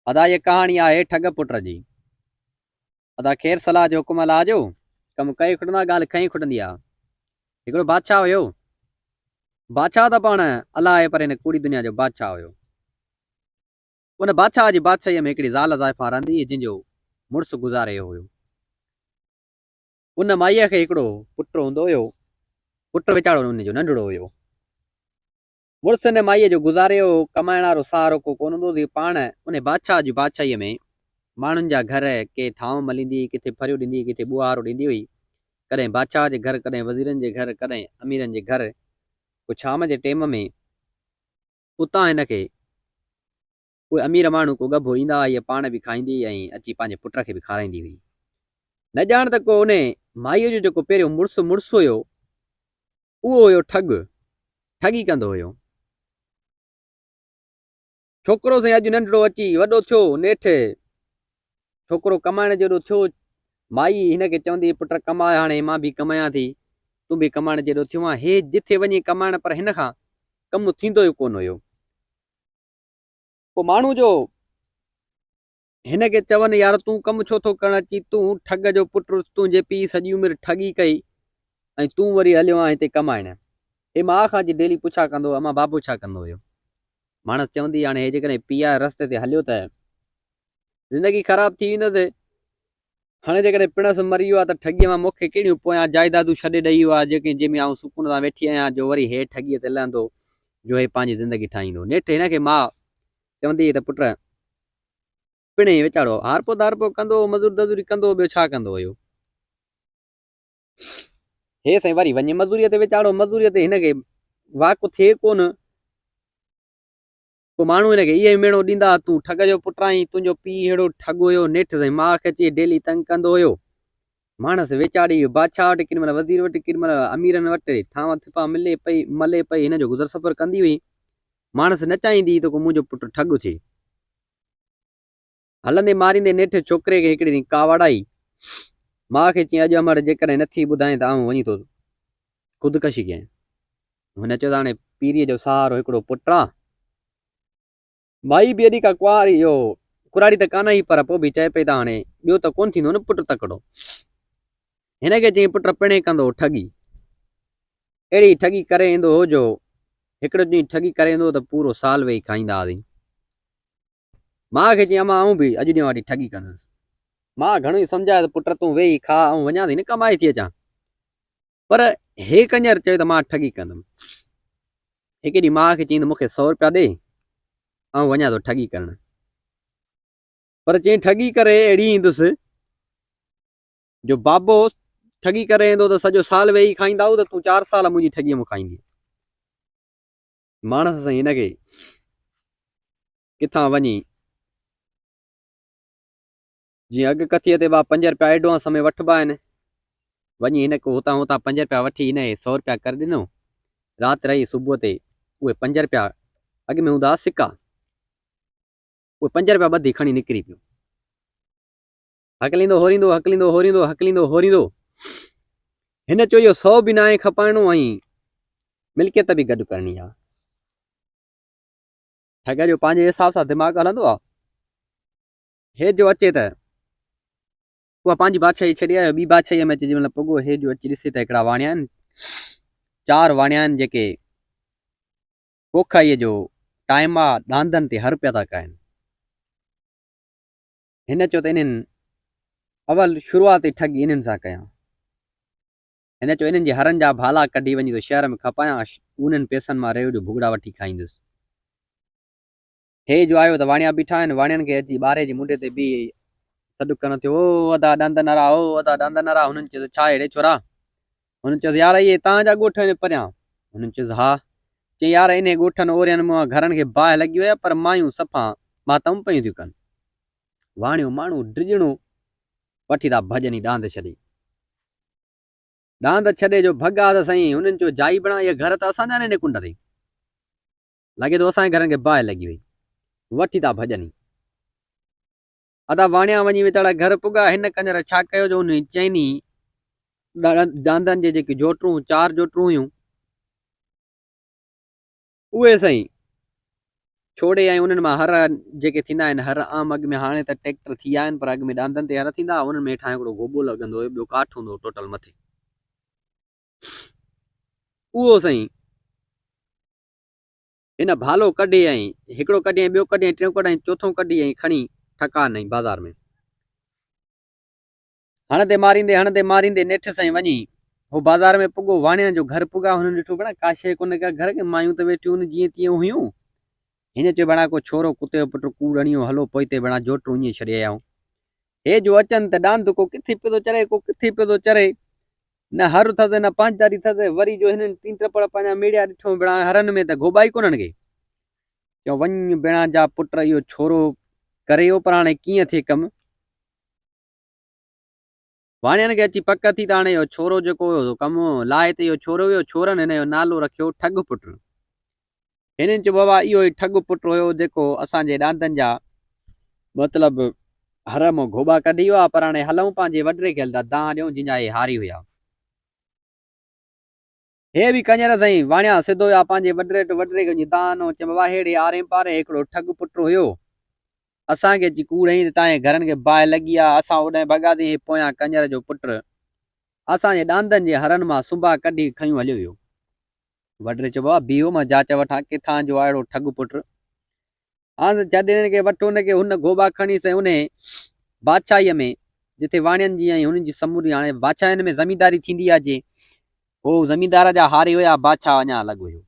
ادا هيء ڪهاڻي آهي ٺڳ پٽ جي. ادا خير صلاح جو حڪم الله جو، ڪم ڪئي کٽندا ڳالهه کنئي کٽندي آ. هڪڙو بادشاهه هيو. بادشاهه ته پاڻ الله آهي پر هن ڪوڙي دنيا جو بادشاهه هيو. ان بادشاهه جي بادشاهيء ۾ هڪڙي زال زائفان رهندي هئي جنهن جو مڙس گذاري ويو هيو. ان مائيء کي هڪڙو پٽ هوندو هيو. پٽ ويچارو ان جو ننڍڙو هيو. مڙس ان مائيء جو گذاري هو، ڪمائڻ وارو سهارو ڪو ڪونه هوندو هوس. پاڻ ان بادشاهه جي بادشاهيء ۾ ماڻهن جا گهر ڪي ٿانو مليندي هئي، ڪٿي ڦريو ڏيندي هئي، ڪٿي ٻوهارو ڏيندي هئي. ڪڏهن بادشاهه جي گهر، ڪڏهن وزيرن جي گهر، ڪڏهن اميرن جي گهر. پوء شام جي ٽيم ۾ اتان هن کي اهي امير ماڻهو ڪو ڳڀو ڏيندا هئا، هيء پاڻ به کائيندي هئي ۽ اچي پنهنجي پٽ کي به کارائيندي هئي. نه ڄاڻ ته ڪو ان مائيء جو جيڪو پهريون مڙس مڙس هيو، اهو هيو ٺڳ، ٺڳي ڪندو هيو. ڇوڪرو سائين اڄ ننڍڙو اچي وڏو ٿيو، نيٺ ڇوڪرو ڪمائڻ جيڏو ٿيو. مائي هن کي چوندي هئي، پٽ ڪماء هاڻي مان به ڪمايان ٿي، تون به ڪمائڻ جيڏو ٿيو آهين. هي جٿي وڃي ڪمائڻ پر هن کان ڪم ٿيندو ئي ڪونه هيو. پوء ماڻهو جو هن کي چون يار تون ڪم ڇو ٿو ڪرڻ اچين، تون ٺڳ جو پٽ، تنهنجي پيء سڄي عمر ٺڳي ڪئي ۽ تون وري هليو آهين هتي ڪمائڻ. هي ماء کان اچي ڊيلي پڇا ڪندو هو، امان بابو ڇا ڪندو هيو؟ ماڻس چوندي هاڻي هي جيڪڏهن پيء جي رستي تي هليو ته زندگي خراب ٿي ويندس. هاڻي جيڪڏهن پڻس مري ويو آهي ته ٺڳيء مان مون کي ڪهڙيون پويان جائدادون ڇڏي ڏئي ويو آهي جيڪي جنهن ۾ آئون سڪون سان ويٺي آهيان جو وري هي ٺڳيء تي لهندو جو هي پنهنجي زندگي ٺاهيندو. نيٺ هن کي ماء چوندي هئي ته پٽ پڻهين ويچارو هارپو ڌارپو ڪندو هو، مزور دزوري ڪندو هو، ٻيو ڇا ڪندو هيو. هي سائين وري وڃي مزوريء تي ويچارو مزوريء تي هن کي واڪ ٿئي ڪونه. پوء ماڻهو هن کي اهي ميڻو ڏيندا، تون ٺڳ جو پٽ آهين، تنهنجو پيء ههڙو ٺڳ هيو، نيٺ سائين ماء کي اچي ڊيلي تنگ ڪندو هيو. ماڻس ويچاري بادشاهه وٽ، ڪيڏي مهل وزير وٽ، ڪيڏي مهل اميرن وٽ ٿانو ٿپا ملي پئي، ملي پئي هن جو گذر سفر ڪندي هئي. ماڻس نه چاهيندي هئي ته ڪو منهنجو پٽ ٺڳ ٿئي. هلندي ماريندي نيٺ ڇوڪري کي هڪڙي ڏينهن ڪاوڙ آئي. ماء کي چيائين، اڄ امڙ جيڪڏهن نه ٿي ٻڌائين ته آئون وڃي ٿو خودڪشي ڪيان. هن چيو ته هاڻي پيريء جو سهارو هڪڙو پٽ آ. مائي به ايڏي ڪا ڪنواري اهو ڪراڙي ته ڪانه هئي پر پوء به چئي پئي ته هاڻي ٻيو ته ڪونه ٿيندو نه پٽ تڪڙو. هن کي چيائين پٽ پڻهين ڪندو هو ٺڳي. اهڙي ٺڳي ڪري ايندو هو جو هڪڙو ڏينهن ٺڳي ڪري ايندو هو ته پورو سال ويهي کائيندا هئاسين. ماء کي چيائين امان آئون به اڄ ڏينهن وٺي ٺڳي ڪندس. ماء گهڻو ئي سمجهايو ته پٽ تون ويهي کاء آئون وڃان ٿي نه ڪمائي ٿي اچان. پر هي ڪڃر چيو ته مان ٺڳي ڪندم. هڪ ڏينهن ماء کي چيائين ته مون کي سئو روپيا ڏي آئون وڃان ٿو ٺڳي ڪرڻ. پر چيائين ٺڳي ڪري اهڙي ايندس جو بابو ٺڳي ڪري ايندو ته سڄو سال ويهي کائيندا ته تون چار سال منهنجي ٺڳيء مان کائيندين. ماڻس سائين هن کي ڪٿان وڃي جيئن اڳ ڪٿيء تي با پنج رپيا ايڊوانس ۾ وٺبا آهن وڃي هن کي هتان هتان پنج رپيا وٺي هن کي سئو رپيا ڪري ڏنو رات رهي صبح تي اهي پنج رپيا اڳ ۾ هوندا هئا سڪا اهي پنج رپيا ٻڌي کڻي نڪري پيو هڪليندو هوريندو هڪليندو هوريندو هڪليندو هوريندو هن چيو اهو سئو به ناهي کپائڻو ۽ ملڪيت به گڏ ڪرڻي آ. ٺڳ جو پنهنجي حساب سان دماغ هلندو آ. هي جو اچي ته اها پنهنجي بادشاهي ڇڏي آيو ٻي بادشاهيء ۾ اچي جنهن مهل پڳو هي جو اچي ڏسي ته هڪڙا واڻيا آهن چار واڻيا آهن جيڪي پوکائيء جو ٽائيم آ ڏاندن تي هر پيا ٿا ڪاهن. هن چيو ته انهن اول شروعات ئي ٺڳي انهن سان ڪيان. هن چيو انهن جي هرن جا ڀالا ڪڍي وڃي ٿو شهر ۾ کپايان، انهن پئسن مان ريو جو ڀڳڙا وٺي کائيندس. هي جو آيو ته واڻيا بيٺا آهن، واڻين کي اچي ٻاري جي منڍي تي بيهي سڏ ڪرڻ ٿيو، او ادا ڏاندن وارا، او ادا ڏاندن وارا، هنن چيس ڇا اهڙي ڇورا؟ هنن چيس يار اهي تان جا ڳوٺ آهن پريان؟ هنن چيس ها. چيائين يار انهي ڳوٺن اورين مان گهرن کي باهه لڳي وئي آهي پر مايون صفا ماتم پيون ٿيون ڪن. واڻيو ماڻهو ڊڄڻو وٺي ٿا ڀڄن هي ڏاند ڇڏي. ڏاند ڇڏي جو ڀڳا ته سائين هنن چيو جائي بڻا اهي گهر ته اسان جا آهن انهي ڪنڊ تي. لڳي ٿو اسان جي گهرن کي باهه لڳي وئي. وٺي ٿا ڀڄن هي. ادا واڻيا وڃي ويتاڙا گهر پڳا، هن ڪڃر ڇا ڪيو جو انهن چئني ڏاندن جي جيڪي جوٽرون چار جوٽرون هيون، اهي سائين ڇوڙي ۽ انهن مان هر جيڪي ٿيندا آهن هر عام اڳ ۾ هاڻي ته ٽيڪٽر ٿي ويا آهن پر اڳ ۾ ڏاندن تي هر ٿيندا هئا انهن ۾ هيٺان هڪڙو گوٻو لڳندو هيو ٻيو ڪاٺ هوندو هو ٽوٽل مٿي اهو سائين هن ڀالو ڪڍي ۽ هڪڙو ڪڍي ۽ ٻيو ڪڍي ۽ ٽيون ڪڍي ۽ چوٿون ڪڍي ۽ کڻي ٺڪا نئي بازار ۾. هڻندي ماريندي هڻندي ماريندي نيٺ سائين وڃي هو بازار ۾ پڳو. واڻين جو گهر پڳا. هنن ڏٺو ڀيڻا ڪا شيء ڪونهي ڪا گهر کي مايون ته ويٺيون هن جيئن تيئن هيون. هن چيو ڀيڻا ڪو ڇورو ڪتي جو پٽ ڪوڙ هڻي ويو هلو پوئتي ڀيڻا جوٽون ائين ڇڏي آيا آهيون. هي جو اچن ته ڏاند ڪو ڪٿي پيو ٿو چري ڪو ڪٿي پيو ٿو چري. نه هر اٿس نه پنهنجاري اٿس. وري جو هنن ٽين ٽپڙ پنهنجا ميڙيا ڏٺو ڀيڻا هرن ۾ ته گهوٻا ئي ڪونهن ڪي. چيو وڃ ڀيڻا جا پٽ اهو ڇورو ڪري ويو پر هاڻي ڪيئن ٿئي ڪم. واڻين کي اچي پڪ ٿي ته هاڻي اهو ڇورو جيڪو هيو سو ڪم لاهي ته اهو ڇورو هيو. ڇورن هن جو نالو رکيو ٺڳ پٽ. هنن چيو بابا اهو ئي ٺڳ پٽ هيو جيڪو اسان جي ڏاندن جا مطلب هر مان گهوٻا ڪڍي ويو آهي پر هاڻي هلون پنهنجي وڏڙي کي هلندا دانهن ڏيون جنهن جا اهي هاري هيا. هي به ڪڃر سائين واڻيا سڌو ويا پنهنجي وڏڙي وٽ وڏڙي کي وڃي دانهن ڏنو چيم بابا ههڙي آرين پارين هڪڙو ٺڳ پٽ هيو اسان کي اچي ڪوڙ هنئي ته تانجي گهرن کي باهه لڳي آ اسان اوڏانهن ڀڳاسين هي پويان ڪڃر جو پٽ اسان جي ڏاندن جي هرن مان سنبا ڪڍي کنيون هليو ويو. وڏڙي چيو بابا بيهو مان جاچ وٺان ڪٿان جو آ اهڙو ٺڳ پٽ. هان ڇڏ هنن کي وٺ ان کي هن گهوٻا کڻي سائين انهي بادشاهيء ۾ جتي واڻين جي ۽ هنن جي سموري هاڻي بادشاهين ۾ زمينداري ٿيندي آ جي هو زميندار جا هاري هيا بادشاهه اڃا الڳ هيو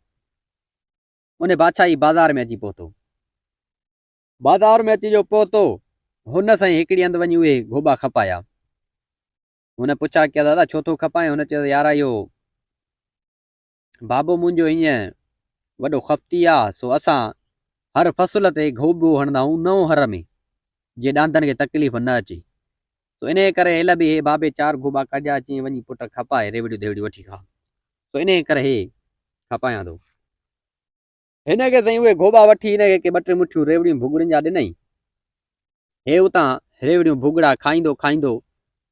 انهي بادشاهي بازار ۾ اچي پهتو بازار ۾ اچي جو پهتو هن سائين هڪڙي هنڌ وڃي اهي گهوٻا کپايا هن پڇا ڪيا دادا ڇو ٿو کپائين هن چيو يار اهو بابو منهنجو هينئن وڏو خفتي آ، سو اسان هر فصل تي گهوٻو هڻندا آهيون نئون هر ۾، جيئن ڏاندن کي تڪليف نه اچي. سو انهيء ڪري هيل به هي بابي چار گهوٻا ڪڍيا، چيائين وڃي پٽ کپائي ريوڙيون ڌيوڙيون وٺي کاء. سو انهيء ڪري هي کپايان ٿو. هن کي سائين اهي گهوٻا وٺي هن کي ڪي ٻه ٽي مٺيون ريوڙيون ڀڳڙين جا ڏنائين. هي اتان ريوڙيون ڀڳڙا کائيندو کائيندو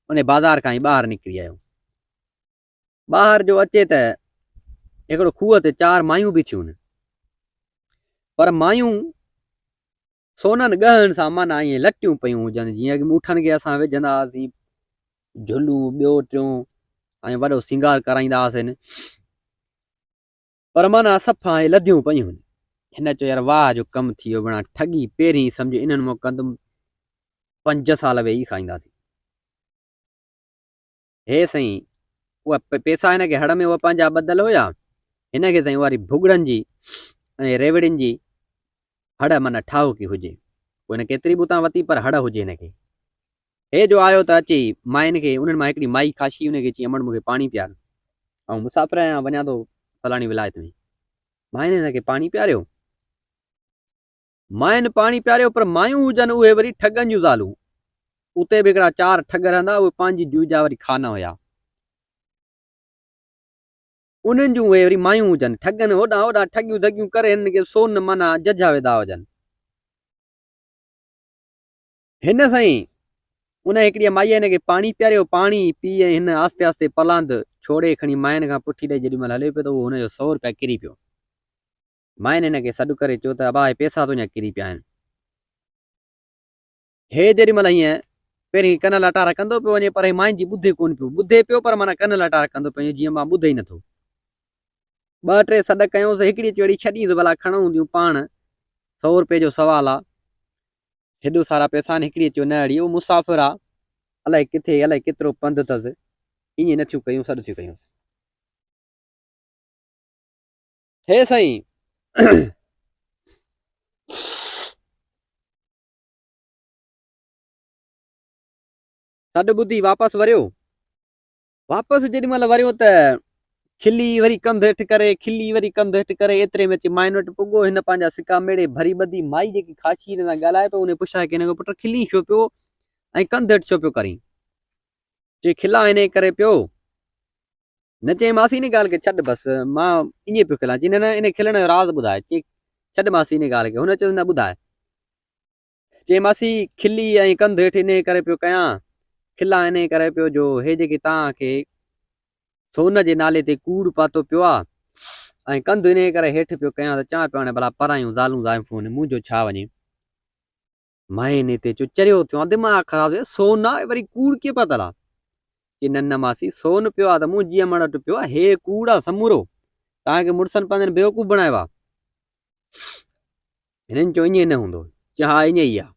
انهي بازار کان ئي ٻاهر نڪري آيو. ٻاهر جو اچي ته هڪڙو کوهه تي چار مايون بيٺيون آهن. پر مايون سونن ڳهن سان معنيٰ ائين لٽيون پيون هجن جيئن اڳ ۾ اٺن کي اسان وجهندا هئاسين جهلون ٻيو ٽيون ۽ وڏو سينگار ڪرائيندا هئاسين پر معنيٰ صفا ائين لڌيون پيون هن. هن چيو يار واهه جو ڪم ٿي ويو بڻا ٺڳي پهرين سمجهه انهن مان ڪندم پنج سال ويهي کائينداسين. هي سائين اها پيسا هن کي هڙ ۾ اها پنهنجا ٻڌل هيا هن کي سائين واري ڀڳڙن جي ۽ ريوڙين جي هڙ معنيٰ ٺاهوڪي هجي پوء هن ڪيتري به اتان وتي پر هڙ هجي هن کي هي جو آيو ته اچي ماين کي انهن مان هڪڙي مائي کاشي ان کي چي امڙ مون کي پاڻي پيار آئون مسافر آهيان وڃان ٿو فلاڻي ولايت ۾ ماين هن کي پاڻي پياريو ماين پاڻي پياريو پر مايون هجن اهي وري ٺڳن جون زالون. اتي به هڪڙا چار ٺڳ رهندا اهي پنهنجي جوء جا وري خانه هيا. انهن جون اهي وري مايون هجن. ٺڳن هوڏانهن هوڏانهن ٺڳيون ڌڳيون ڪري هنن کي سون معنيٰ ججها وڌا هجن. هن سائين ان هڪڙيء مائيء هن کي پاڻي پياريو. پاڻي پي ۽ هن آهستي آهستي پلاند ڇوڙي کڻي ماين کان پٺي ڏئي جيڏي مهل هليو پيو ته اهو هن جو سئو رپيا ڪري پيو. ماين هن کي سڏ ڪري چيو ته ابا اهي پئسا تنهنجا ڪري پيا آهن. هي جيڏي مهل هيئن پهرين ڪن لٽارا ڪندو پيو وڃي پر هي ماين جي ٻڌي ڪونه پيو. ٻڌي پيو پر معنيٰ ڪن لٽارا ڪندو پيو وڃي جيئن مان ٻڌي ئي نٿو. ٻه ٽي سڏ ڪيائونس هڪڙي چيو اڙي ڇڏينس ڀلا کڻ هونديون پاڻ سئو روپئي جو سوال آ. هيڏو سارا پئسا آهن هڪڙي چيو نه اڙي اهو مسافر آ الائي ڪٿي الائي ڪيترو پنڌ اٿس ائين نٿيون ڪيون سڏ ٿيون ڪيونس. هي سائين سڏ ٻڌي واپس وريو واپس جيڏي مهل وريو ته کلي وري ڪنڌ هيٺ ڪري کلي وري ڪنڌ هيٺ ڪري ايتري ۾ اچي ماين وٽ پڳو هن پنهنجا سڪا ميڙي ڀري ٻڌي مائي جيڪي خاشي هن سان ڳالهائي پيو ان پڇا ڪي هن کي پٽ کلين ڇو پيو ۽ ڪنڌ هيٺ ڇو پيو ڪرين چي کلان هن ڪري پيو نه چيائين ماسي ان ڳالهه کي ڇڏ بس مان ائين پيو کلان چي نه نه ان کلڻ جو راز ٻڌاء چي ڇڏ ماسي ان ڳالهه کي هن چيس نه ٻڌاء چي ماسي کلي ۽ ڪنڌ هيٺ انهي ڪري پيو ڪيان کلان انهي ڪري پيو جو هي جيڪي توهان کي سون جي نالي تي ڪوڙ پاتو پيو آ ۽ ڪنڌ انهيء ڪري هيٺ پيو ڪيان ته چوان پيو هاڻي ڀلا پرايون زالون زائفون آهن، منهنجو ڇا وڃي؟ مائين هتي چيو چريو ٿيو آن، دماغ خراب ٿيو، سون آ وري ڪوڙ ڪيئن پاتل آ؟ چي نه نه ماسي، سون پيو آ ته منهنجي امڙ وٽ پيو آ، هي ڪوڙ آ سمورو، توهان کي مڙسن پنهنجن بيوقوف بڻايو آ. هنن چيو ائين نه هوندو، چي ها ائين ئي آ.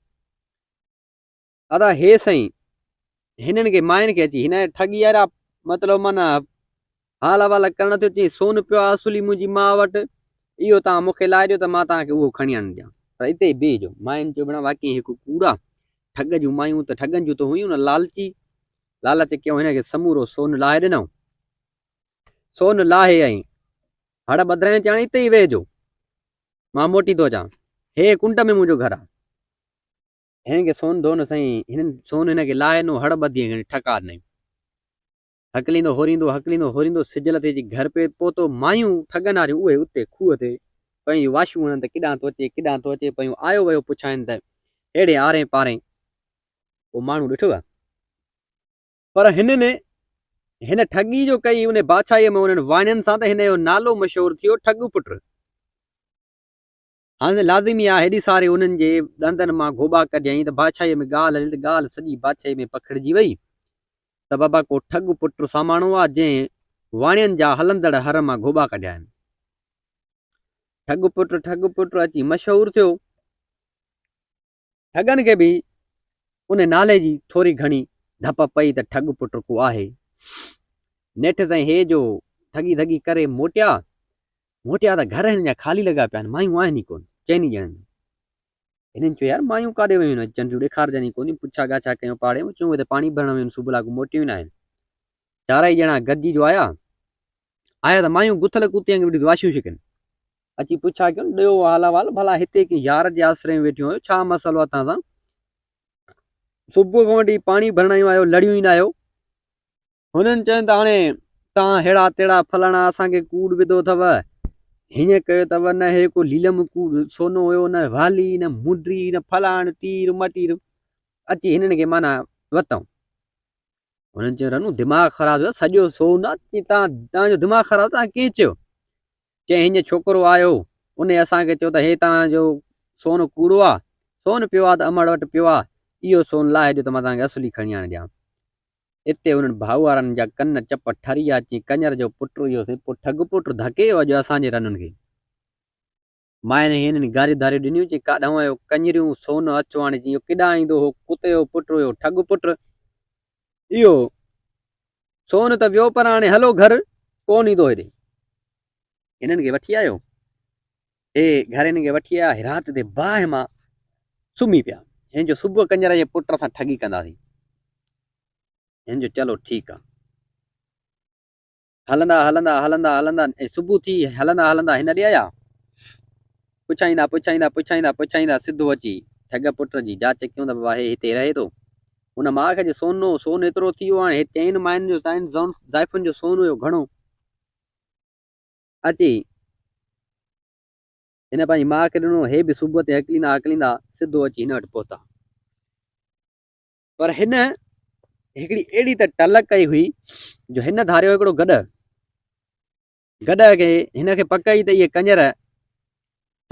ادا هي سائين هنن کي ماين کي اچي هن ٺڳي وارا مطلب معنيٰ حال احوال ڪرڻ ٿيو چي سون پيو آ اصلي منهنجي ماء وٽ اهو توهان مون کي لائي ڏيو ته مان توهان کي اهو کڻي آڻي ڏيان پر اتي ئي بيهجو ماين چيو ڀيڻا واقعي هڪ ڪوڙ آ ٺڳ جون مايون ته ٺڳن جون ته هيون نه لالچي لالچ ڪيون هن کي سمورو سون لاهي ڏنائون سون لاهي ۽ هڙ ٻڌرائين چيائين اتي ئي ويهجو مان موٽي ٿو اچان هي ڪنڊ ۾ منهنجو گهر آ هن کي سون ڌون سائين هنن سون هن کي لاهي ڏنو هڙ ٻڌي هن کي ٺڪا ڏنائين. هڪليندو هوريندو هڪليندو هوريندو سج لٿي اچي گهر پئي پهتو مايون ٺڳن واريون اهي اتي کوهه تي پيون واشون هڻن ته ڪيڏانهن ٿو اچي ڪيڏانهن ٿو اچي پيون آيو ويو پڇائين ته اهڙي آرين پارين ڪو ماڻهو ڏٺو پر هنن هن ٺڳي جو ڪئي ان بادشاهيء ۾ انهن واڻين سان ته هن جو نالو مشهور ٿيو ٺڳ پٽ. هاڻي لازمي آهي هيڏي ساري انهن جي ڏندن مان گهوٻا ڪڍيائين ته بادشاهيء ۾ ڳالهه هلي ته ڳالهه سڄي بادشاهيء ۾ پکڙجي وئي ته بابا ڪو ٺڳ پٽ ساماڻو آ جنهن واڻين جا هلندڙ هر مان گهوٻا ڪڍيا آهن. ٺڳ پٽ ٺڳ پٽ اچي مشهور ٿيو. ٺڳن کي به ان نالي جي ٿوري گهڻي ڌپ پئي ته ٺڳ پٽ ڪو آهي. نيٺ سائين هي جو ٺڳي ڌڳي ڪري موٽيا، موٽيا ته گهر هنن جا خالي لڳا پيا آهن، مايون آهن ئي ڪونه، چئني ڄڻن جون. هنن چيو يار مايون ڪاڏي ويون آهن، چنڊيون ڏيکارجن ئي ڪونه، پڇا ڳاڇا ڪيون پاڙي ۾ چون اهي ته پاڻي ڀرڻ ويون آهن، صبح لاڳو موٽيون ئي ناهن. چارئي ڄڻا گڏجي جو آيا، آيا ته مايون گٿل ڪتي وانگر ويٺيون واشيون ڇڪن. اچي پڇا ڪيون، ڏيو حال احوال، ڀلا هتي ڪنهن يار جي آسري ۾ ويٺيون آهيو، ڇا مسئلو آهي توهان سان؟ صبح کان وٺي پاڻي ڀرڻ آيون آهيو، لڙيون ئي ناهيو. هنن چين ته هاڻي توهان ههڙا تهڙا فلاڻا اسان کي ڪوڙ وڌو اٿو، هيئن ڪيو اٿو، نه هي ڪو ليلم ڪوڙ سونو هيو، نه والي، نه منڊي، نه فلاڻ ٽير مٽير، اچي هنن کي معنيٰ ورتائون. هنن چيو رنو دماغ خراب ٿيو سڄو سون آ، توهان جو دماغ خراب توهان ڪيئن چيو؟ چيائين هينئر ڇوڪرو آيو، انهي اسان کي چيو ته هي توهان جو سون ڪوڙو آ، سون پيو آ ته امڙ وٽ پيو آ، اهو سون لاهي ڏيو ته مان توهان کي اصلي کڻي آڻي ڏيان. اتي انهن ڀائو وارن جا ڪن چپ ٺري ويا، چيائين ڪڃر جو پٽ اهو سين پوء ٺڳ پٽ ڌڪي ويو اڄ اسان جي رنن کي. ماين هنن گاريون ڌاريون ڏنيون، چيائين ڪاڏانهن آيو ڪڃريون سون اچو هاڻي، چيائين اهو ڪيڏانهن ايندو هو ڪتي جو پٽ اهو ٺڳ پٽ، اهو سون ته ويو پر هاڻي هلو گهر ڪونه ايندو هيڏي. هنن کي وٺي آيو. هي گهر هنن کي وٺي آيا. رات تي باهه مان سمهي پيا. هن جو صبح ڪنجر جي پٽ سان ٺڳي ڪنداسين. هن جو چلو ٺيڪ آ. هلندا هلندا هلندا هلندا ۽ صبح ٿي هلندا هلندا هن ڏي آيا. پڇائيندا پڇائيندا پڇائيندا پڇائيندا سڌو اچي ٺڳ پٽ جي جاچ ڪيون ته بابا هي هتي رهي ٿو. هن ماء کي جي سون سون ايترو ٿي ويو هاڻي هي چئن ماين جو چئن زائفن جو سون هيو گهڻو. اچي هن پنهنجي ماء کي ڏنو. هي به صبح تي هڪليندا هڪليندا سڌو اچي هن وٽ پهتا. پر هن هڪڙي اهڙي ته ٽل ڪئي هئي جو هن ڌاريو هڪڙو گڏهه. گڏهه کي هن کي پڪ هئي ته اهي ڪڃر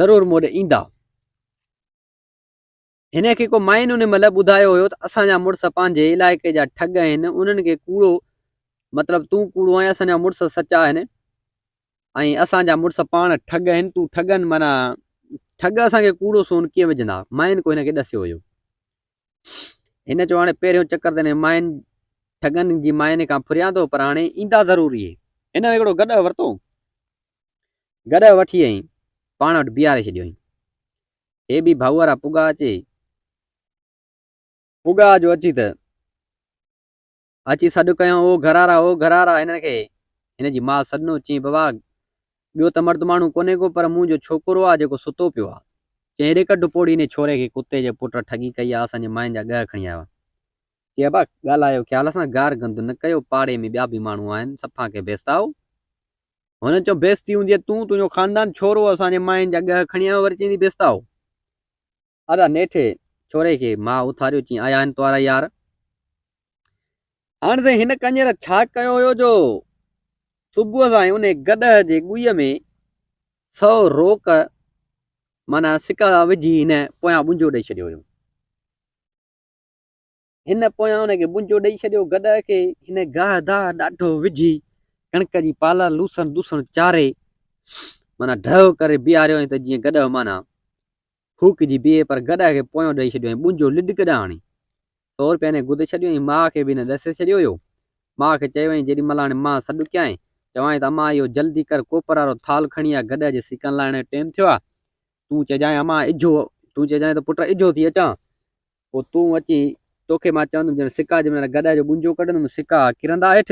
ضرور مون ڏي ايندا. هن کي ڪو ماين ان مهل ٻڌايو هيو ته اسان جا مڙس پنهنجي علائقي جا ٺڳ آهن، انهن کي ڪوڙو مطلب تون ڪوڙو آهين اسان جا مڙس سچا آهن ۽ اسان جا مڙس پاڻ ٺڳ آهن تون ٺڳن معنيٰ ٺڳ اسان کي ڪوڙو سون ڪيئن وجهندا ماين ڪو هن کي ڏسيو هيو. هن چيو هاڻي پهريون چڪر ته هن ماين ٺڳن جي ماين کان ڦريان ٿو پر هاڻي ايندا ضرور اهي. هن هڪڙو گڏهه ورتو گڏهه وٺي ۽ پاڻ وٽ بيهاري ڇڏيو. هي به ڀائو وارا پڳا اچي. پڳا جو اچي ته اچي سڏ ڪيائون او گهرارا او گهرارا هنن کي هن جي ماء سڏنو چيائين بابا ٻيو ته مرد ماڻهو ڪونهي ڪو پر منهنجو ڇوڪرو آ جيڪو ستو پيو آ. چيائين هيڏي ڪڍ پوڙهي انهي ڇوري کي ڪتي جي پٽ ٺڳي ڪئي آ اسان جي ماين جا ڳهه کڻي آيو آ. چيائين ابا ڳالهايو خيال سان گار گند نه ڪيو پاڙي ۾ ٻيا به ماڻهو آهن صفا کي بيستائو. هن چيو، بيستي هوندينء تون، تنهنجو خاندان ڇورو اسان جي ماين جا ڳهه کڻي آيو وري چئين ٿي بيستائو. ادا نيٺ ڇوري کي ماء اٿاريو چيائين آيا آهن توارا يار. هاڻ سائين هن ڪڃر ڇا ڪيو هيو جو صبح سان ئي انهي گڏهه جي ڳوئيء ۾ سئو روڪ معنيٰ سڪا وجهي هن پويان ٻنجو ڏئي ڇڏيو هيو. هن پويان ان کي ٻنجو ڏئي ڇڏيو گڏهه کي هن گاهه داهه ڏاڍو وجهي ڪڻڪ جي پالر لوسڻ دوسڻ چاري معنيٰ ڍؤ ڪري بيهاريو ۽ ته جيئن گڏهه معنيٰ ڦوڪجي بيهي پر گڏهه کي پويان ڏئي ڇڏيو ۽ ٻنجو لڏ ڪڏهن آڻي. سو رپيا هن گدي ڇڏيو ۽ ماء کي به هن ڏسي ڇڏيو هيو. ماء کي چيو ۽ جيڏي مهل هاڻي مان سڏ ڪيائين، چوانء ته امان اهو جلدي ڪر ڪوپر وارو ٿالهه کڻي آ گڏهه جي سيڪن لاهڻ جو ٽيم ٿيو آ. تون چئجانء امان اجهو، تون چئجانء ته پٽ اجهو ٿي اچان. پوء تون اچي توکي مان چوندم ڄڻ سڪا جي مهل گڏهه جو ٻنجو ڪڍندم سڪا ڪرندا هيٺ.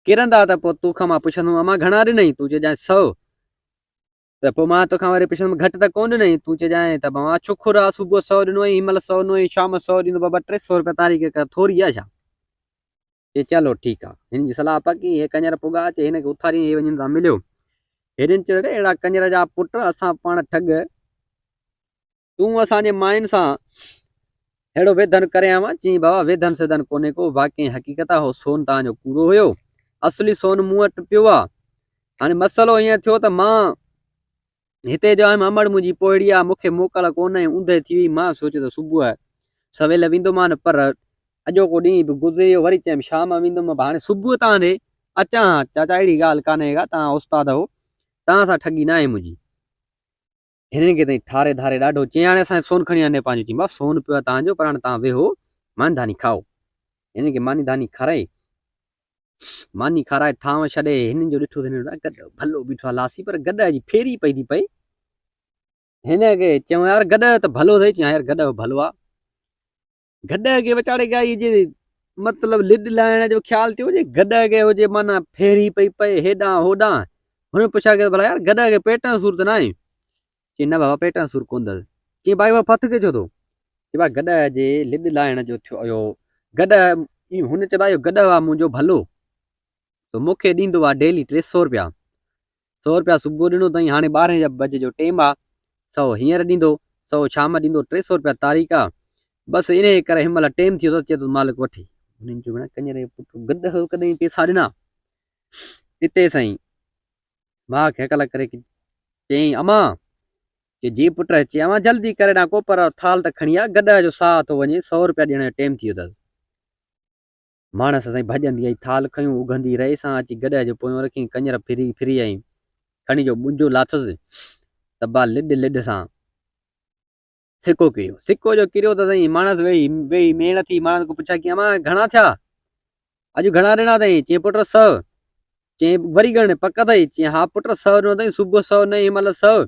ڪرندا ته پوء توکان مان پڇندم امان گهڻا ڏنئي؟ تون چئجانء سئو. ته پوء مان توکان وري پڇندم گهٽ ته ڪونه ڏنئي؟ تون چئجانء ته مان ڇوڪر آ صبح سئو ڏنو ۽ هن مهل سئو ڏنو ۽ شام سئو ڏيندو بابا 300 روپيا تاريخ ڪا ٿوري آ ڇا؟ چي چلو ٺيڪ آ. هن جي صلاح پڪي هي ڪڃر پڳا چي هن کي اٿارين هي وڃن سان مليو. هنن چيو ته اهڙا ڪڃر جا پٽ اسان پاڻ ٺڳ تون اسان جي ماين سان ههڙو ويڌن ڪرين آوان؟ چيائين بابا ويڌن سيڌن ڪونهي ڪو، واقعي حقيقت آ هو سون توهان جو ڪوڙو هيو، اصلي سون مون وٽ پيو آ. هاڻي مسئلو ائين ٿيو ته مان هتي جو آيم امڙ منهنجي پوئڙي آ، مون کي موڪل ڪونهي، اوندهه ٿي وئي، مان سوچيو ته صبح سويل ويندومان پر اڄوڪو ڏينهن به گذري ويو، وري چيم شام ويندم، هاڻي صبح توهان ڏي اچان ها، چاچا اهڙي ڳالهه ڪانهي ڪا، توهان استاد هو، توهان سان ٺڳي ناهي منهنجي. هنن کي تائين ٺاري ڌاري ڏاڍو چيائين هاڻي اسان کي سون کڻي آڻي پنهنجو چيائين بابا سون پيو آهي توهان جو پر هاڻي توهان ويهو ماني ڌاني کائو هنن کي ماني ڌاني کارائي ماني کارائي ٿانو ڇڏي هنن جو ڏٺو ته هنن گڏ ڀلو بيٺو آهي لاسي پر گڏ جي ڦيري پئي ٿي پئي هن کي چيو يار گڏ ته ڀلو اٿئي چيائين يار گڏ ڀلو آهي گڏهه کي ويچاري ڳائي جي مطلب لڏ لاهڻ جو خيال ٿيو هجي گڏهه کي هجي معنيٰ ڦيري پئي پئي هيڏانهن هوڏانهن هن پڇا ڪيو ڀلا يار گڏهه کي پيٽ جو سور ته ناهي چي نه بابا پيٽ جو سور ڪونه اٿس چي ڀائي اها ڦٿ کي ڇو ٿو چي ڀا گڏهه جي لڏ لاهڻ جو ٿيو اهو گڏهه هن چيو ڀائي اهو گڏهه آ منهنجو ڀلو تو مون کي ڏيندو آ ڊيلي 300 روپيا سو روپيا صبح ڏنو اٿائين هاڻي ٻارهين بجي جو ٽيم آ سو هينئر ڏيندو سو شام ڏيندو 300 روپيا تاريخ آ بس انهيء ڪري هن مهل ٽيم ٿيو اٿس چئي ٿو مالڪ وٺي هنن چيو ڀيڻا ڪڃر جو پٽ گڏهه ڪڏهن پيسا ڏنا اتي سائين ماء کي هڪل ڪري چيائين امان چي جي پٽ چي امان جلدي ڪري ڏانهن ڪوپر ٿال ته کڻي آ گڏهه جو ساهه ٿو وڃي سو روپيا ڏيڻ جو ٽيم ٿي ويو اٿس ماڻس سائين ڀڄندي آئي، ٿالهه کنيو اگهندي رئي سان اچي گڏهه جو پويون رکيائين، ڪڃر ڦري ڦري آئي، کڻي جو ٻنجو لاٿس ته با لڏ لڏ سان سڪو ڪريو. سڪو جو ڪريو ته سائين ماڻس ويهي ويهي ميڻ ٿي، ماڻس کان پڇا ڪيائين امان گهڻا ٿيا؟ اڄ گهڻا ڏنا اٿئي؟ چيائين پٽ سؤ. چيائين وري ڳڻ پڪ اٿئي؟ چيائين ها پٽ سؤ ڏنو اٿئي، صبح سؤ نه هن مهل سؤ،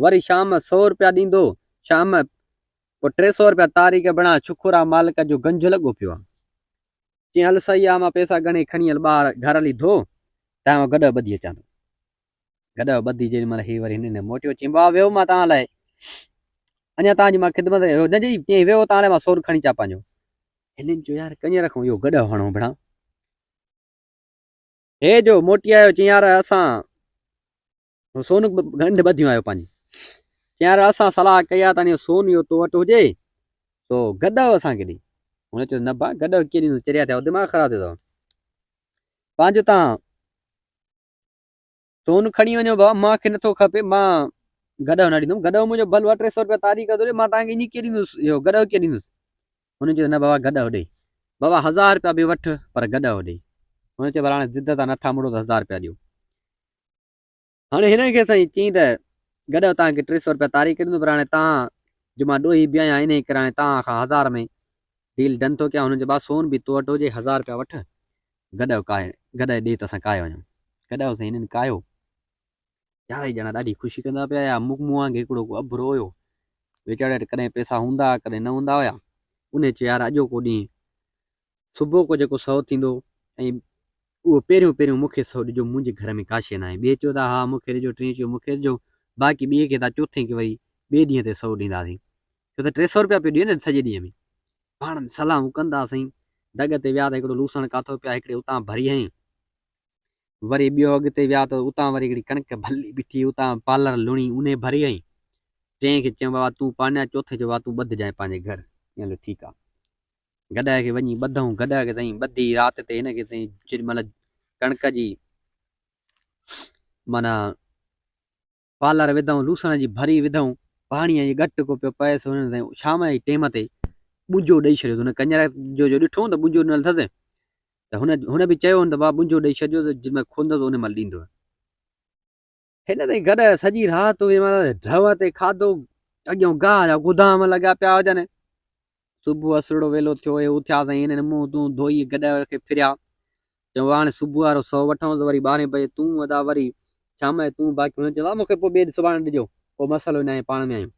وري شام سؤ روپيا ڏيندو، شام پوء 300 روپيا تاريخ بڻا ڇڪر آ مالڪ جو گنج لڳو پيو آ. چيائين هل سهي آ مان پئسا ڳڻي کڻي هل ٻاهر گهر هلي ڌو تان مان گڏهه ٻڌي اچان ٿو. گڏهه ٻڌي جيڏي مهل هي وري هنن ڏي موٽيو چيائين بابا ويهو مان توهان لاء اڃا توهان جي مان خدمت نه چئي چيائين ويهو توهان لاء مان سون کڻي اچان پنهنجو. هنن چيو يار ڪڃر کان اهو گڏهه هڻو ڀڻا. هي جو موٽي آيو چيائين يار اسان هو سون ڳنڍ ٻڌيون آيو پنهنجي. چيائين يار اسان صلاح ڪئي آ ته اهو سون اهو تو وٽ هجي سو گڏهه اسان کي ڏي. هن چيو نه ڀا گڏهه ڪيئن ڏيندس چريا ٿيا دماغ خراب ٿيو اٿو. پنهنجو تان سون کڻي وڃو ڀا مان کي نٿو کپي مان گڏهه نه ڏيندم گڏهه منهنجو ڀلو آ 300 روپيا تاريخ ٿو ڏي مان تان کي ائين ڪيئن ڏيندس اهو گڏهه ڪيئن ڏيندس. هن چيو نه بابا گڏهه ڏي. بابا هزار روپيا به وٺ پر گڏهه ڏي. هن چيو ڀلا هاڻي ضد تان نٿا مڙو ته هزار روپيا ڏيو. هاڻي هن کي سائين چيائين ته گڏهه توهان کي 300 روپيا تاريخ ڏيندو پر هاڻي توهان جو مان ڏوهي به آهيان انهي ڪري هاڻي توهان کان هزار ۾ ڊيل ڊن ٿو ڪيان. هن چيو با سون به تو وٽ هجي هزار روپيا وٺ گڏهه ڪاهي گڏهه ڏي ته اسان ڪاهي وڃون. گڏهه سائين هنن ڪاهيو. چارئي ڄڻا ڏاڍي خوشي ڪندا پيا آيا. مون وانگي هڪڙو ڪو اڀرو هيو. ويچاري وٽ ڪڏهن پئسا هوندا هئا ڪڏهن نه هوندا هيا. انهي چيو يار اڄوڪو ڏينهن صبح ڪو جيڪو سئو ٿيندو ۽ اهو پهريون پهريون مون کي سئو ڏجو منهنجي گهر ۾ ڪا شيء ناهي. ٻئي چيو ته ها مون کي ڏجو، ٽئين چيو مون کي ڏجو، باقي ٻئي کي ته چوٿين کي وري ٻئي ڏينهن تي سئو ڏينداسين. ڇو ته 300 روپيا پيو ڏئي نه سڄي ڏينهن ۾. پاڻ ۾ صلاحون ڪندا سائين دڳ تي ويا ته هڪڙو لوسڻ ڪاٿو پيا هڪڙي اتان ڀري هنئين. وري ٻيو اڳتي ويا ته اتان وري هڪڙي ڪڻڪ ڀلي بيٺي اتان پالر لڻي انهي ڀري هنئين. ٽئين کي چيم بابا تون پانيا چوٿين چيو بابا تون ٻڌجانء پنهنجي گهر. چيائين هلو ٺيڪ آ. گڏهه کي وڃي ٻڌئون، گڏهه کي سائين ٻڌي رات تي هن کي سائين جيڏي مهل ڪڻڪ جي معنيٰ پالر وڌائون، لوسڻ جي ڀري وڌائون، پاڻيء جي ڳٽ ڪو پيو پئيس. هن سائين شام جي ٽيم تي ٻنجو ڏئي ڇڏيو. هن ڪڃر جو جو ڏٺو ته ٻنجو ڏنل اٿس ته هن هن به چيو ته بابا ٻنجو ڏئي ڇڏجو ته جنهن مهل کولندس ان مهل ڏيندو. هن تائين گڏ سڄي رات اهي معنيٰ ڍؤ تي کاڌو، اڳيون گاهه جا گدام لڳا پيا هجن. صبح اسرڙو ويلو ٿيو، اهي اٿيا سائين هنن منهن تون ڌوئي گڏهه کي ڦريا. چيو هاڻي صبح وارو سو وٺون ته وري ٻارهين بجي تون ادا وري شام جو تون باقي هن چيو مون کي پوء ٻئي ڏينهن سڀاڻي ڏجو ڪو مسئلو ناهي پاڻ ۾ آهيون.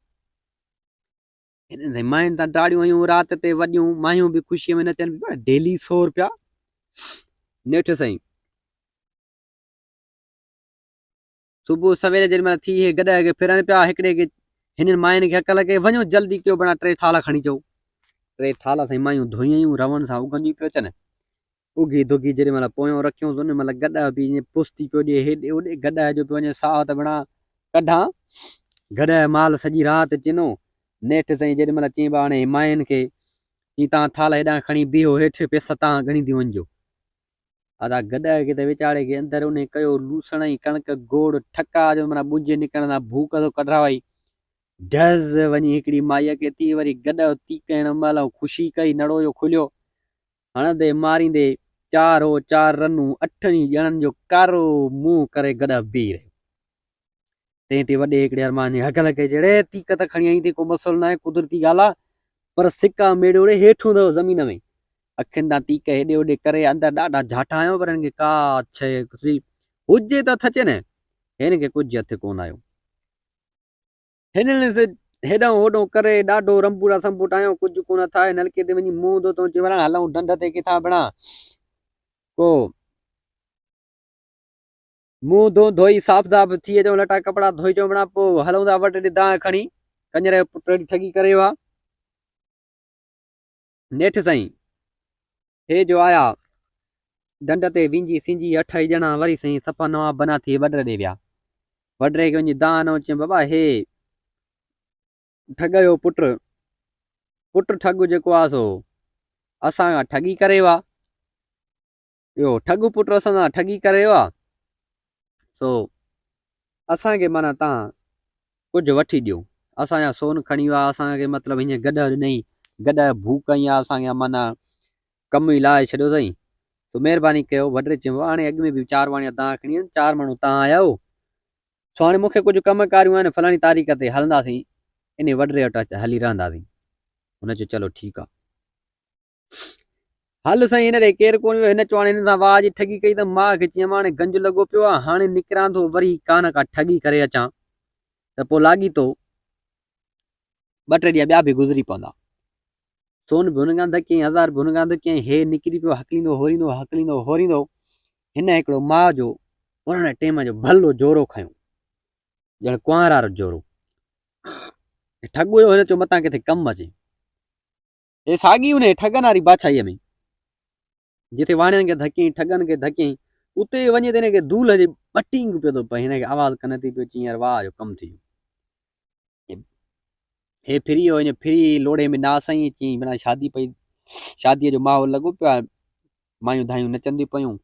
هنن سائين ماين تان ٽاڙيون هنيون رات تي وڏيون مايون به خوشيء ۾ نچن پيون ڊيلي سو روپيا. نيٺ سائين صبح سوير جيڏي مهل ٿي اهي گڏهه کي ڦرن پيا، هڪڙي کي هنن ماين کي هڪل ڪئي، وڃو جلدي ڪيو بڻا ٽي ٿالهه کڻي اچو. ٽي ٿالهه سائين مايون ڌوئي آيون، رون سان اگهنديون پيو اچن. اگهي ڌگهي جيڏي مهل پويون رکيون ان مهل گڏهه به ائين پستي پيو ڏئي هيڏي هوڏي، گڏهه جو پيو وڃي ساهه ته بڻا ڪڍان. گڏهه مال سڄي رات چنو. نيٺ سائين جيڏي مهل چئين ٻاڻي ماين کي، چئين تان ٿالهه هيڏانهن کڻي بيهو هيٺ پيسا تان ڳڻينديون وڃجو. ادا گڏهه کي ته ويچاري کي اندر انهي ڪيو لوسڻ ۽ ڪڻڪ گوڙ ٺڪاء جو معنيٰ ٻنجي نڪرڻ سان ڀوڪ ٿو ڪڍرائي. ڍز وڃي هڪڙي مائيء کي ٿي وري گڏهه تيڪ هڻڻ مهل خوشي ڪئي نڙو جو کليو. هڻندي ماريندي چار هو چار رنون اٺن ئي ڄڻن جو ڪارو منهن ڪري گڏهه بيهي رهيو. تنهن تي وڏي هڪڙي ارمان جي هڪل ڪئي چي، ڙي تيڪ ته کڻي آئين ٿي ڪو مسئلو ناهي قدرتي ڳالهه آ پر سڪا ميڙيو ڙي هيٺ هوندو زمين ۾. اکين تان تيڪ هيڏي هوڏي ڪري اندر ڏاڍا جهاٽا هنيو پر هن کي ڪا شيء هجي ته هٿ اچي نه هن کي ڪجهه هٿ ڪونه آيو. هنن هيڏانهن هوڏانهن ڪري ڏاڍو رنبوڙا سنبوٽا هنيو ڪجهه ڪونه هٿ آيو. نلڪي تي وڃي منهن ڌوتو چي ورڻ هلون ڍنڍ تي ڪٿان ڀيڻا ڪو منهن ڌون ڌوئي صاف صاف ٿي اچون لٽا ڪپڙا ڌوئي اچون بنا پوء هلون ٿا وٽ ڏي دانهن کڻي ڪڃر جو پٽ اهڙي ٺڳي ڪري ويو آ. نيٺ سائين هي جو آيا ڍنڍ تي وينجهي سينجهي اٺ ئي ڄڻا وري سائين صفا نوان بنا ٿي وڏر ڏي ويا. وڏري کي وڃي دانهن ڏنو چيائين بابا هي ٺڳ جو پٽ پٽ ٺڳ جيڪو آ سو اسان کان ٺڳي ڪري ويو آ. اهو ٺڳ پٽ اسان سان ٺڳي ڪري ويو آ سو اسان کي معنيٰ تان ڪجهه وٺي ڏيو اسان جا سون کڻي ويو آ اسان کي مطلب هيئن گڏهه ڏنئي گڏهه ڀوڪ ۽ اسان کي معنيٰ ڪم ئي لاهي ڇڏيو اٿئي سو مهرباني ڪيو وڏڙي چيو هاڻي اڳ ۾ به چار واڻيا تان کڻي آيا چار ماڻهو تان آيا آهيو سو هاڻي مون کي ڪجهه ڪم ڪاريون آهن فلاڻي تاريخ تي هلنداسين انهي وڏڙي وٽ هلي رهنداسين هن چيو چلو ٺيڪ آ هل سائين هن ڏي ڪير ڪونه ويو. هن چواڻي هن سان واهه جي ٺڳي ڪئي ته ماء کي چيم هاڻي گنج لڳو پيو آ، هاڻي نڪران ٿو وري ڪا نه ڪا ٺڳي ڪري اچان ته پوء لاڳيتو ٻه ٽي ڏينهن ٻيا به گذري پوندا. سون به هن کان ڌڪيائين، هزار به هن کان ڌڪيائين، هي نڪري پيو هڪليندو هوريندو هڪليندو هوريندو هن هڪڙو ماء جو پراڻي ٽيم جو ڀلو جورو کنيو، ڄڻ ڪنوار وارو جورو. ٺڳ هيو هن چيو متان ڪٿي ڪم اچي. هي ساڳي انهيء ٺڳن واري بادشاهيء ۾، جتي واڻين کي ڌڪيائين، ٺڳن کي ڌڪيائين، اتي وڃي ته هن کي دولهه جي ٻٽينگ پيو ٿو پئي. هن کي آواز ڪن تي پيو، چيائين، يار واهه جو ڪم ٿي ويو. هي ڦري ويو، هن ڦري لوڙهي ۾ ناس هنئي، چيائين، بنا شادي پئي، شاديء جو ماحول لڳو پيو آهي، مايون ڌايون نچنديون پيون.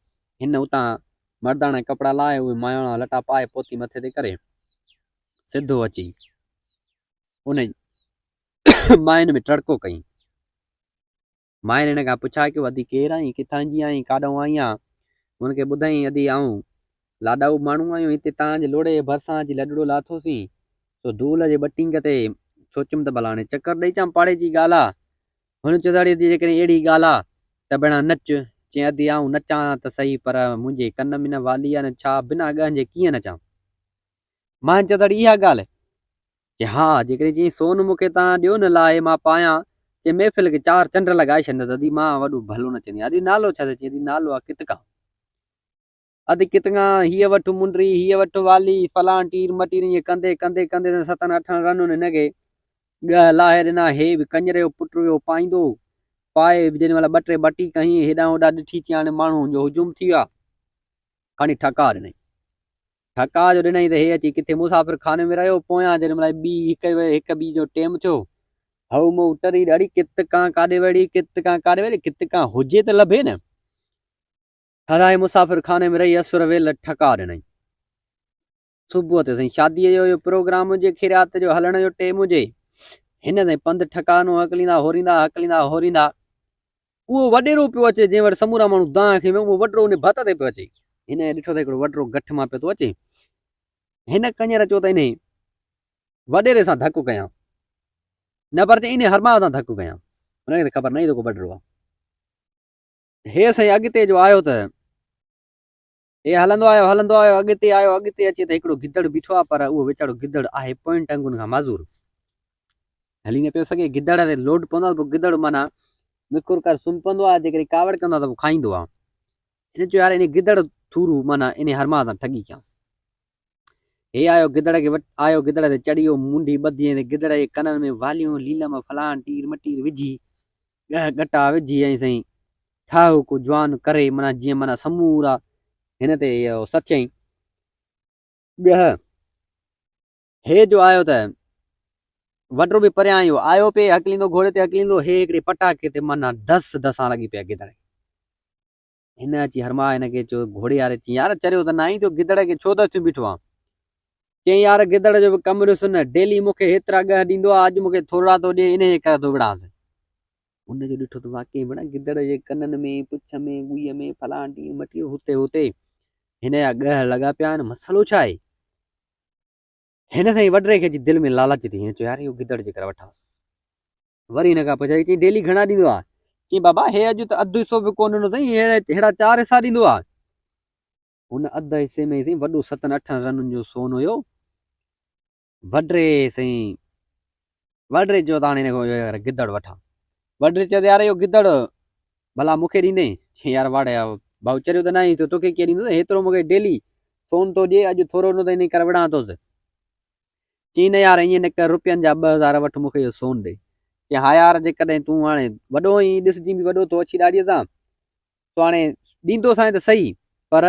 هن اتان مرداڻا ڪپڙا لاهي، اهي ماياڻا لٽا پائي، پوتي مٿي تي ڪري، سڌو اچي انهيء ماين ۾ ٽڙڪو ڪيائين. ماين هن کان پڇا ڪيو، ادي ڪير آهين، ڪٿان جي آهين، ڪاڏانهن آئي آن؟ هن کي ٻڌايائين، ادي آئون لاڏائو ماڻهو آهيون، هتي تان جي لوڙهي جي ڀرسان اچي لڏڙو لاٿوسين، سو ڌول جي ٻٽينگ تي سوچيم ته ڀلا هاڻي چڪر ڏئي اچان، پاڙي جي ڳالهه آ. هن چيو ته اڙي ادي جيڪڏهن اهڙي ڳالهه آ ته ڀيڻا نچ. چيائين، ادي آئون نچان ته سهي پر منهنجي ڪن ۾ نه والي آ نه ڇا، بنا ڳهن جي ڪيئن نچان؟ ماين چيو ته اڙي اها ڳالهه؟ چي ها، جيڪڏهن چيائين سون مون کي تان ڏيو نه لاهي مان پايان، چي محفل کي چار چنڊ لڳائي ڇڏيندس، ادي مان وڏو ڀلو نچندي آهيان، ادي نالو ڇا اٿئي؟ چيائين ادي نالو آ ڪتڪان. ادي ڪتڪان هيء وٺ منڊري، هيء وٺ والي، فلان ٽير مٽير ائين ڪندي ڪندي ڪندي ستن اٺن رنن هن کي ڳهه لاهي ڏنا، هي به ڪڃري جو پٽ ويو پائيندو، پائي به جيڏي مهل ٻه ٽي ٻٽي ڪهين هيڏانهن هوڏانهن ڏٺي چيائين هاڻي ماڻهن جو هجوم ٿي ويو آ، کڻي ٺڪاء ڏنائين. ٺڪاء جو ڏنائين ته هي اچي ڪٿي مسافر خاني ۾ رهيو. پويان جيڏي مهل ٻي هڪ هڪ ٻي جو ٽيم ٿيو. هئو مئو ٽري اڙي ڪت ڪان ڪاڏي وڙي، ڪت ڪان ڪاڏي وڙي، ڪت ڪان هجي ته لڀي نه. هلائي مسافر خاني ۾ رهي اسر ويل ٺڪاء ڏنائين. صبح تي سائين شاديء جو اهو پروگرام هجي، خيرات جو هلڻ جو ٽيم هجي، هن سائين پنڌ ٺڪانو هڪليندا هوريندا هڪليندا هوريندا اهو وڏيرو پيو اچي جنهن وٽ سمورا ماڻهو دانهن کي اهو وڏرو ان ڀت تي پيو اچي. هن ڏٺو ته هڪڙو وڏرو گٺ مان پيو ٿو اچي. هن ڪڃر چيو ته انهي وڏيري سان ڌڪ ڪيان نه پر چي انهي هرماء سان ڌڪ ڪيان. هن کي ته خبر نه هئي ته ڪو وڏرو آهي. هي سائين اڳتي جو آيو ته هي هلندو آيو، هلندو آيو، اڳتي آيو، اڳتي اچي ته هڪڙو گدڙ بيٺو آهي، پر اهو ويچارو گدڙ آهي پوين ٽنگن کان معذور. هلي نه پيو سگهي. گدڙ تي لوڊ پوندو آهي ته پوء گدڙ معنيٰ نڪر ڪر سم پوندو آهي، جيڪڏهن ڪاوڙ ڪندو آهي ته پوء کائيندو آهي. هن چيو يار انهي گدڙ ٿورو معنيٰ انهي هرماء سان ٺڳي ڪيان. هي آيو گدڙ کي وٽ آيو گدڙ تي چڙهي ويو، منڍي ٻڌي ۽ گدڙ جي ڪنن ۾ واليون، ليلم، فلان ٽير مٽير وجهي، ڳهه ڳٽا وجهي ۽ سائين ٺاهوڪو جوان ڪري معنيٰ جيئن معنيٰ سمورا هن تي اهو سٿيائين. ڳهه هي جو آيو ته وٽرو به پريان آيو، آيو پئي هڪليندو گهوڙي تي هڪليندو هي هڪڙي پٽاڪي تي معنيٰ دس دسان لڳي پيا گدڙ کي. هن اچي هرماء هن کي چيو، گهوڙي واري چيائين، يار چريو ته ناهين ٿيو، گدڙ کي ڇو دسيون بيٺو آن؟ چيائين، يار گدڙ جو به ڪم ڏس نه، ڊيلي مون کي هيترا ڳهه ڏيندو آ، اڄ مون کي ٿورڙا ٿو ڏئي، انهيء ڪري ٿو وڙهانس. هن جو ڏٺو ته واقعي ڀيڻا گدڙ جي ڪنن ۾، پڇ ۾، ڳوئيء ۾ فلان ٽير مٽير هتي هتي هن جا ڳهه لڳا پيا آهن، مسئلو ڇا آهي؟ هن سائين وڏڙي کي اچي دل ۾ لالچ ٿي، هن چيو، يار اهو گدڙ جيڪر وٺانس. وري هن کان پڇيائين، چيائين ڊيلي گهڻا ڏيندو آ؟ چيائين بابا هي اڄ ته اڌ حصو به ڪونه ڏنو اٿئي، ههڙا چار حصا ڏيندو آ. هن اڌ حصي ۾ سائين وڏو ستن اٺن رنن جو سون هيو. وڏڙي سائين وڏڙي چيو ته هاڻي هن کان گدڙ وٺان. وڏڙي چيو ته يار اهو گدڙ ڀلا مون کي ڏيندين؟ چيائين يار واڙي ڀائو چريو ته ناهين توکي ڪيئن ڏيندس، هيترو مون کي ڊيلي سون ٿو ڏئي، اڄ ٿورو ڏنو اٿئي انهي ڪري وڙهان ٿوس. چيائين نه يار ائين نه ڪر روپين جا 2000 وٺ مون کي اهو سون ڏي. چيائين ها يار جيڪڏهن تون هاڻي وڏو آهين ڏسجين به وڏو ٿو اڇي ڏاڙهيء سان سو هاڻي ڏيندوسانء ته سهي پر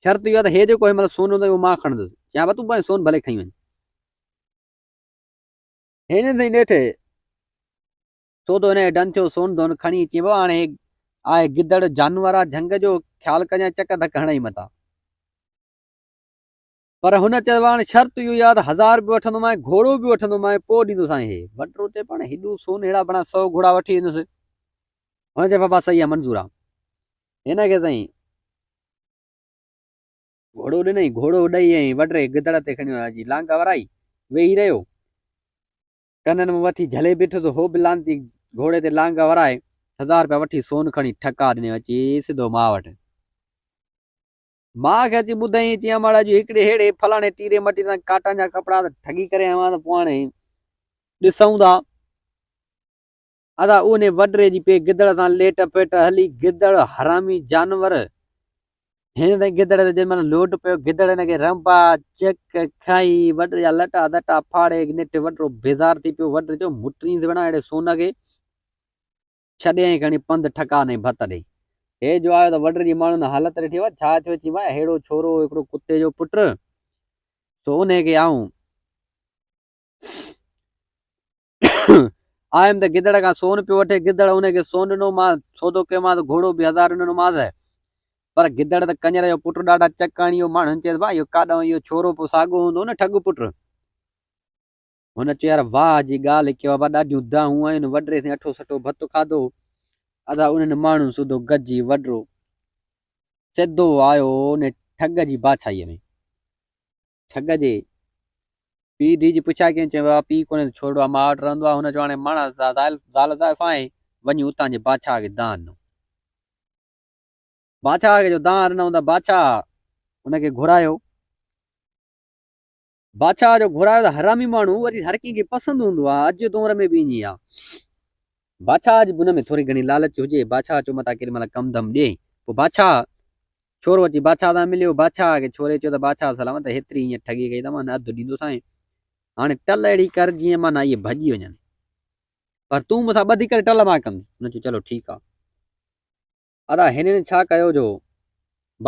شرط اهو آهي ته هي جيڪو هن مهل سون هوندو اهو مان کڻندس. چيائين ها تون پنهنجو سون ڀلي کڻي وڃ. هن سائين نيٺ سودو هن کي ڊن ٿيو سون ڌون کڻي چيائين بابا هاڻي هي آهي گدڙ جانور آهي جهنگ جو خيال ڪجانء چڪ ڌڪ هڻئي متان. پر هن چيو هاڻي شرط اهو ئي آهي ته هزار به وٺندومانء، گهوڙو به وٺندومانء، پوء ڏيندوسانء هي. وٽرو چئي پاڻ هيڏو سون ههڙا بڻا سئو گهوڙا وٺي ويندس. هن چيو بابا صحيح آهي منظور آهي. هن کي سائين گهوڙو ڏنائين، گهوڙو ڏئي ۽ وٽري گدڙ تي کڻي اچي لانگ ورائي ويهي رهيو. ڪنن مان وٺي جهلي بيٺو ته هو به لعنتي گهوڙي تي لانگ ورائي هزار رپيا وٺي سون کڻي ٺڪا ڏني اچي سڌو ماء وٽ. ماء کي اچي ٻڌائين، چيائين امڙ اڄ هڪڙي ههڙي فلاڻي ٽيري مٽي سان ڪاٽن جا ڪپڙا ته ٺڳي ڪري آيو آهيان ته پوء هاڻي ڏسون ٿا. ادا انهي وڏڙي جي پئي گدڙ سان ليٽ پيٽ هلي، گدڙ حرامي جانور هن تائين گدڙ تي جنهن مهل لوڊ پيو، گدڙ هن کي رنبا چڪ کائي وڏڙي جا لٽا دٽا ڦاڙي نيٺ وڏڙو بيزار ٿي پيو، وڏڙي چيو مٽرينس وڻا اهڙي سون کي. ڇڏي ۽ کڻي پنڌ ٺڪا نئين ڀت ڏي. هي جو آيو ته وڏ جي ماڻهن حالت ڏٺي وا ڇا ٿيو چي وا ههڙو ڇورو هڪڙو ڪتي جو پٽ سو انهي کي آئون آيم ته گدڙ کان سون پيو وٺي گدڙ انهي کي سون ڏنو مان سودو ڪيومانس گهوڙو به هزار ڏنومانس پر گدڙ ته ڪڃر جو پٽ ڏاڍا چڪ هڻي ويو ماڻهن چيس وا اهو ڪاڏانهن اهو ڇورو پوء ساڳو هوندو نه ٺڳ پٽ هن چيو يار واهه جي ڳالهه ڪيو بابا ڏاڍيون دانهون آيون وڏڙي سين اٺو سٺو ڀت کاڌو ادا انهن ماڻهن سوڌو گڏجي وڏڙو سڌو آيو ان ٺڳ جي بادشاهيء ۾ ٺڳ جي پيء ڌيء جي پڇا ڪيائين چيائين بابا پيء ڪونهي ته ڇورڙو آ ماء وٽ رهندو آ هن چيو هاڻي ماڻس زال زائفان آهي وڃي اتان جي بادشاهه کي دانهن ڏنو بادشاهه کي جو دانهن ڏنائون ته بادشاهه ان کي گهرايو بادشاهه جو گهرايو ته حرامي ماڻهو وري هر ڪنهن کي پسند هوندو آهي اڄ جي دور ۾ به ائين ئي آهي. بادشاهه جي به ان ۾ ٿوري گهڻي لالچ هجي، بادشاهه چيو متان ڪيڏي مهل ڪم ڌم ڏئي. پوء بادشاهه ڇورو اچي بادشاهه سان مليو، بادشاهه کي ڇوري چيو ته بادشاهه سلامت هيتري ائين ٺڳي ڪئي اٿم، اڌ ڏيندوسانء، هاڻي ٽل اهڙي ڪر جيئن معنيٰ اهي ڀڄي وڃن، پر تون مون سان ٻڌي ڪري ٽل مان ڪندس. هن چيو چلو ٺيڪ آهي. ادا هنن ڇا ڪيو جو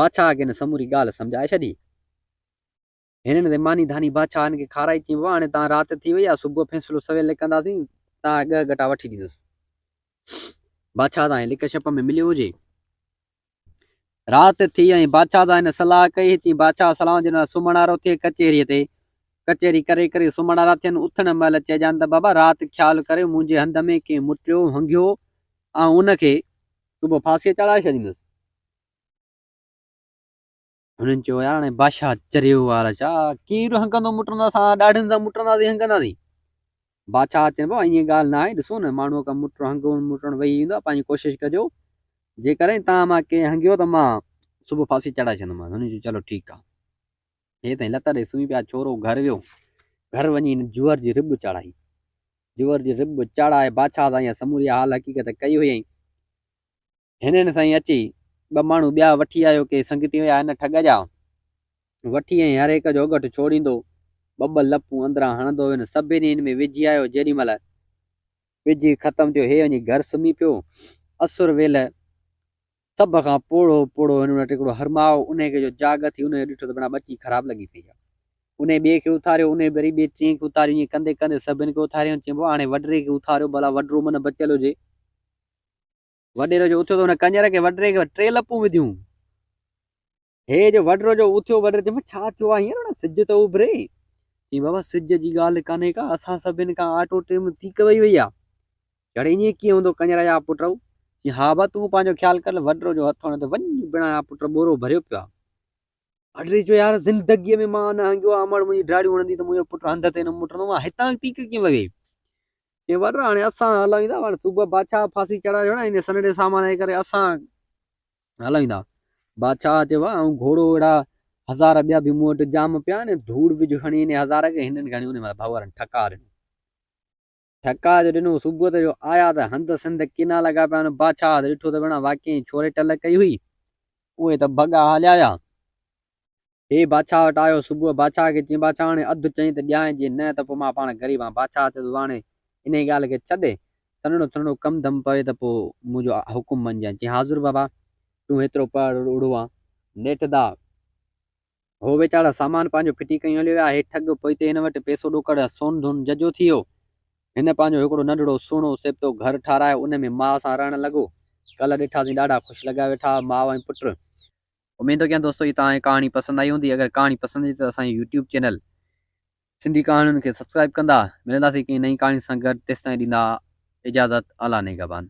بادشاهه کي هن سموري ڳالهه سمجهائي ڇڏي. هنن تي ماني ڌاني بادشاهن کي کارائي چيائين، بابا هاڻي تان رات ٿي وئي آهي، صبح فيصلو سويل ڪنداسين، تان ڳهه ڳٽا وٺي ڏيندس. بادشاهه سان لڪ ڇپ ۾ مليو هجي. رات ٿي ۽ بادشاهه سان هن صلاح ڪئي. چيائين، بادشاهه سلام جيڏي مهل سمهڻ وارو ٿئي ڪچهريء تي ڪچهري ڪري ڪري سمهڻ وارا ٿين، اٿڻ مهل چئجان ته بابا رات خيال ڪريو منهنجي هنڌ ۾ ڪنهن مٽيو هنگيو آئون ان کي صبح ڦاسيء چاڙهائي ڇڏيندس. هنن چيو يار هاڻي بادشاهه چريو آ ڇا ڪير هنگندو مٽندو اسان ڏاڍن سان مٽنداسين هنگنداسين. بادشاهه چيو بابا ائين ڳالهه ناهي ڏسو نه ماڻهوء کان مٽ هنگڻ مٽڻ ويهي ويندو آهي پنهنجي ڪوشش ڪجو جيڪڏهن توهان مان ڪنهن هنگيو ته مان صبح ڦاسي چڙهائي ڇڏيندومانس. هنن چيو چلو ٺيڪ آهي. هي سائين لت ڏئي سمهي پيا ڇورو گهر ويو. گهر وڃي هن جوئر جي رٻ چاڙهائي. جوئر جي رٻ چاڙهائي بادشاهه سان اها سموري حال حقيقت ڪئي هئائين. هنن سائين اچي ٻه ماڻهو ٻيا وٺي آيو ڪي سنگتي هيا هن ٺڳ جا. وٺي ۽ هر هڪ جو اڳٺ ڇوڙيندو ٻه ٻه لپون اندران هڻندو وين. سڀني هن ۾ وجهي آيو. جيڏي مهل وجهي ختم ٿيو هي وڃي گهر سمهي پيو. اسر ويل سڀ کان پوڙهو پوڙهو هن وٽ هڪڙو هرماء هو، انهي کي جو جاڳ ٿي انهي ڏٺو ته بنا ٻچي خراب لڳي پئي آهي. انهي ٻئي کي اٿاريو، انهي وري ٻئي ٽئين کي اٿاريو، ائين ڪندي ڪندي سڀن کي اٿاريائون. چيائين بابا هاڻي وڏڙي کي اٿاريو، ڀلا وڏڙو من بچيل هجي. وڏيرو جو اٿيو ته ان ڪڃر کي وڏڙي کي ٽي لپون وڌيون. هي جو وڏڙو جو اٿيو، وڏڙي چيو ڇا ٿيو آهي هينئر نه سج ته اڀري. چيائين بابا سج جي ڳالهه ڪانهي ڪا، اسان سڀن کان آٽو ٽيم تيڪ وئي وئي آهي. چڙ ائين ڪيئن هوندو ڪڃر جا پٽ؟ چيائين ها با تون پنهنجو خيال ڪر. وڏڙو جو هٿ هڻ ته وڃ بڻايا پٽ ٻورو ڀريو پيو آهي. وڏڙي چيو يار زندگيء ۾ مان نه هنگيو آهيان، امڙ منهنجي ڊاڙيون هڻندي ته منهنجو پٽ هنڌ تي نه مٽندو، مان هتان تيڪ ڪيئن وڳي؟ چيائين وڏڙا هاڻي اسان هلائيندا، هاڻي صبح بادشاهه ڦاسي چڙهائي ڇڏيو ان سنهڙي سامان جي ڪري اسان هلائيندا. بادشاهه چيو آئون گهوڙو اهڙا هزار ٻيا به مون وٽ جام پيا آهن، ڌوڙ وجهه کڻي انهي هزار کي هنن کڻي انهي مهل ڀائوارن ٺڪاء ڏنو. ٺڪاء جو ڏنو، صبح ته جو آيا ته هنڌ سنڌ ڪنا لڳا پيا آهن. بادشاهه ته ڏٺو ته ڀيڻا واقعي ڇوري ٽل ڪئي هئي. اهي ته ڀڳا هليا ويا. هي بادشاهه وٽ آيو. صبح بادشاهه کي چيائين، بادشاهه هاڻي اڌ چئين ته ڏيانء، جي نه ته پوء مان پاڻ غريب آهيان. بادشاهه چيس، هاڻي انهيء ڳالهه کي ڇڏ، سنهڙو سنهڙو ڪم ڌم پوي ته پوء منهنجو حڪم مڃجانء. چيائين، حاضر بابا، تون هيترو پڙهه اڙو آن. نيٺ دا. هو ويچارا سامان پنهنجو ڦٽي ڪيون هليو ويا. هي ٺڳ پوئتي هن وٽ پئسو ڏوڪڙ سون ڌون ججهو ٿي ويو. هن پنهنجو هڪڙو ننڍڙو سهڻو سيبتو گهر ٺارايو ان ۾ ماء سان رهڻ لڳو. ڪلهه ڏٺاسين ڏاڍا خوش لڳا ويٺا هئا ماء ۽ پٽ. اميد ٿو ڪيان دوستو هي توهان کي ڪهاڻي پسند آئي هوندي اگر ڪهاڻي پسند اچي ته اسان جي يوٽيوب چينل سنڌي ڪهاڻين کي سبسڪرائب ڪندا. ملنداسين ڪنهن نئين ڪهاڻي سان گڏ تيستائين ڏيندا اجازت الله نگهبان.